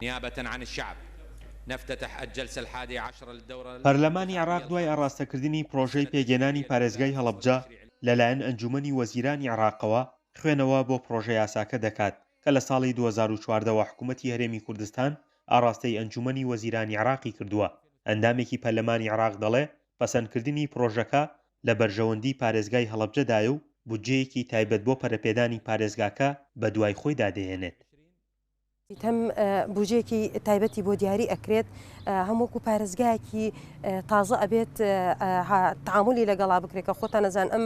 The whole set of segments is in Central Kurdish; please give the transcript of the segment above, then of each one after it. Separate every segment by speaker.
Speaker 1: نيابة عن الشعب نفتتح الجلسة الحادية عشرة للدورة
Speaker 2: پەرلەمانی عێراق دوای ئاڕاستەکردنی پڕۆژەی پێکهێنانی پارێزگای هەڵەبجە لەلایەن ئەنجومەنی وەزیرانی عێراقەوە، خوێنەوە بۆ پڕۆژەیاساکە دەکات کە لە ساڵی 2014 وە حکومەتی هەرێمی کوردستان ئاڕاستەی ئەنجومەنی وەزیرانی عێراقی کردووە. ئەندامێکی پەرلەمانی عێراق دەڵێ پەسەندکردنی پڕۆژەکە لە بەرژەوەندی پارێزگای هەڵەبجەدایە و بودجەیەکی تایبەت بۆ پەرەپێدانی پارێزگاکە بەدوای خۆیدا دەهێنێت.
Speaker 3: هەم بوجەیەکی تایبەتی بۆ دیاری ئەکرێت هەم وەکو پارێزگایەکی تازە ئەبێت تعاملی لەگەڵا بکرێت کە خۆتان ئەزان ئەم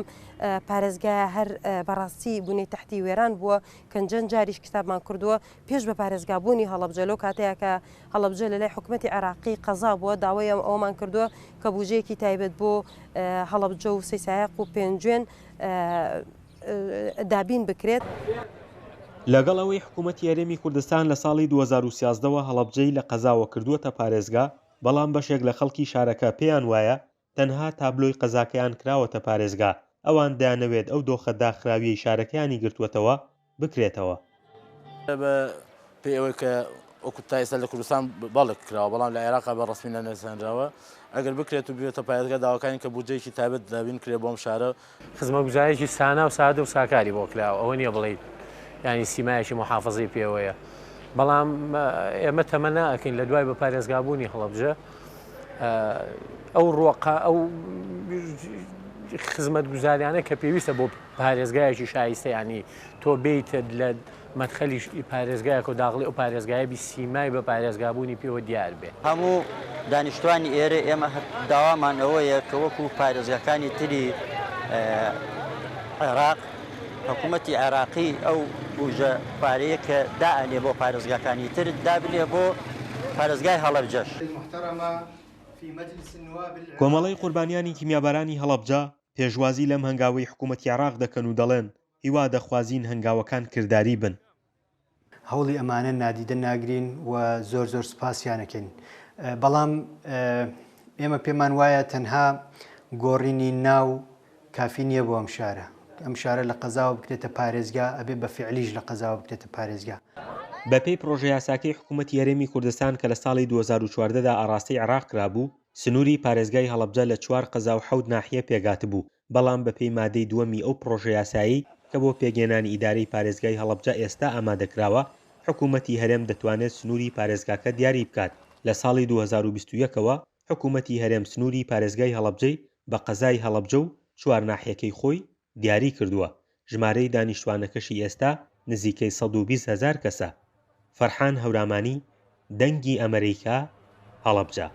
Speaker 3: پارێزگایە هەر بەڕاستی بوونەی تەحتی وێران بووە کەنجەند جاریش کتابمان کردووە پێش بە پارێزگا بوونی هەڵەبجە لەو کاتەیە کە هەڵەبجە لە لای حکومەتی عێراقی قەزا بووە داوای ئەوەمان کردووە کە بوجەیەکی تایبەت بۆ هەڵەبجە و سەیسایەق و پێنجوێن دابین بکرێت.
Speaker 2: لەگەڵ ئەوەی حکوومەتی هەرێمی کوردستان لە ساڵی 2013 وە هەڵەبجەی لە قەزاوە کردووەتە پارێزگا، بەڵام بەشێک لە خەڵکی شارەکە پێیان وایە تەنها تابلۆی قەزاکەیان کراوەتە پارێزگا، ئەوان دەیانەوێت ئەو دۆخە داخراویەی شارەکەیانی گرتووەتەوە بکرێتەوە.
Speaker 4: بە پێی ئەوەی کە وەکو تا ئێستا لە کوردستان بەڵێ کراوە، بەڵام لە عێراقا بە ڕەسمی نەناسێنراوە. ئەگەر بکرێت و ببێتە پارێزگا داواکارین کە بودجەیەکی تایبەت دابین کرێت بۆ ئەم شارە.
Speaker 5: خزمەتگوزاریەکی سانا و سادە و ساکاری بۆ کراوە، ئەوە نییە بڵێیت یانی سیمایەکی موحافەزەی پێوەیە، بەڵام ئێمە تەمەنا ئەکەین لە دوای بە پارێزگابوونی هەڵەبجە ئەو ڕۆقە ئەو خزمەتگوزاریانە کە پێویستە بۆ پارێزگایەکی شایستە ینی تۆ بیت لە مەدخەلی پارێزگایەک و داغڵی ئەو پارێزگایە بی سیمای بە پارێزگابوونی پێوە دیار بێ.
Speaker 6: هەموو دانیشتوانی ئێرە ئێمە هەر داوامان ئەوەیە کە وەکو پارێزگاکانی تری عێراق حکوومەتی عێراقی ئەو بوژە پارەیە کە دائەنێ بۆ پارێزگاکانی تر دابنێ بۆ پارێزگای هەڵەبجەش.
Speaker 2: کۆمەڵەی قوربانیانی کیمیابارانی هەڵەبجە پێشوازی لەم هەنگاوەی حکوومەتی عێراق دەکەن و دەڵێن، هیوا دەخوازین هەنگاوەکان کرداری بن.
Speaker 7: هەوڵی ئەمانە نادیدە ناگرین و زۆر زۆر سوپاسیانەکەین بەڵام ئێمە پێمان وایە تەنها گۆڕینی ناو کافی نییە بۆ ئەم شارە ئەم شارە لە قەزاوە بکرێتە پارێزگا ئەبێ بە فعلیش لە قەزاوە بکرێتە پارێزگا.
Speaker 2: بەپێی پڕۆژەیاساکەی حکوومەتی هەرێمی کوردستان کە لە ساڵی 2014 دا ئاڕاستەی عێراق کرابوو، سنووری پارێزگای هەڵەبجە لە چوار قەزا و حەوت ناحیە پێکهاتبوو، بەڵام بەپێی مادەی دووەمی ئەو پڕۆژەیاسایەی کە بۆ پێکهێنانی ئیدارەی پارێزگای هەڵەبجە ئێستا ئامادەکراوە، حکوومەتی هەرێم دەتوانێت سنووری پارێزگاکە دیاری بکات. لە ساڵی 2021 ەوە حکوومەتی هەرێم سنووری پارێزگای هەڵەبجەی بە قەزای هەڵەبجە و چوار ناحیەکەی خۆی دیاری کردووە، ژمارەی دانیشتوانەکەشی ئێستا نزیکەی 120 هەزار کەسە. فەرحان هەورامانی، دەنگی ئەمەریکا، هەڵەبجە.